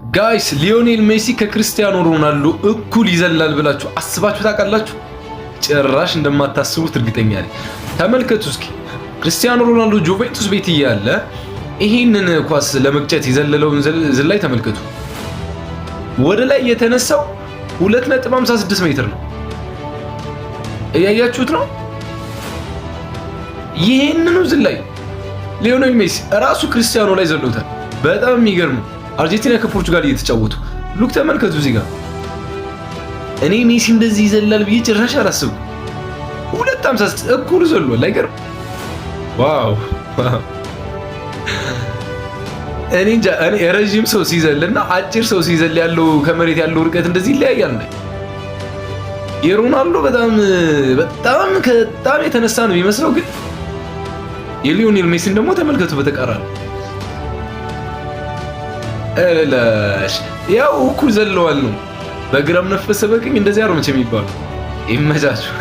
Guys፣ ሊዮኔል ሜሲ ከክርስቲያኖ ሮናልዶ እኩል ይዘላል ብላችሁ አስባችሁ ታውቃላችሁ? ጭራሽ እንደማታስቡት እርግጠኛ ነኝ። ተመልከቱ እስኪ፣ ክርስቲያኖ ሮናልዶ ጁቬንቱስ ቤት እያለ ይህንን ኳስ ለመግጨት የዘለለውን ዝላይ ተመልከቱ። ወደ ላይ የተነሳው 2.56 ሜትር ነው። እያያችሁት ነው። ይህንኑ ዝላይ ሊዮኔል ሜሲ እራሱ ክርስቲያኖ ላይ ዘሎታል። በጣም የሚገርም፣ አርጀንቲና ከፖርቹጋል እየተጫወቱ፣ look፣ ተመልከቱ እዚህ ጋር። እኔ ሜሲ እንደዚህ ይዘላል ብዬ ጭራሽ አላሰብኩም። 2.56 እኩል ዘሏል። አይገርም? Wow! እኔ እንጃ፣ እኔ ረዥም ሰው ሲዘል እና አጭር ሰው ሲዘል ያለው ከመሬት ያለው ርቀት እንደዚህ ይለያያል። የሮናልዶ በጣም በጣም በጣም የተነሳ ነው የሚመስለው፣ ግን የሊዮኔል ሜሲን ደግሞ ተመልከቱ በተቃራኒ። እለሽ ያው እኩል ዘለዋል ነው። በግራም ነፈሰ በቀኝ እንደዚያ ነው መቼም የሚባለው። ይመቻችሁ።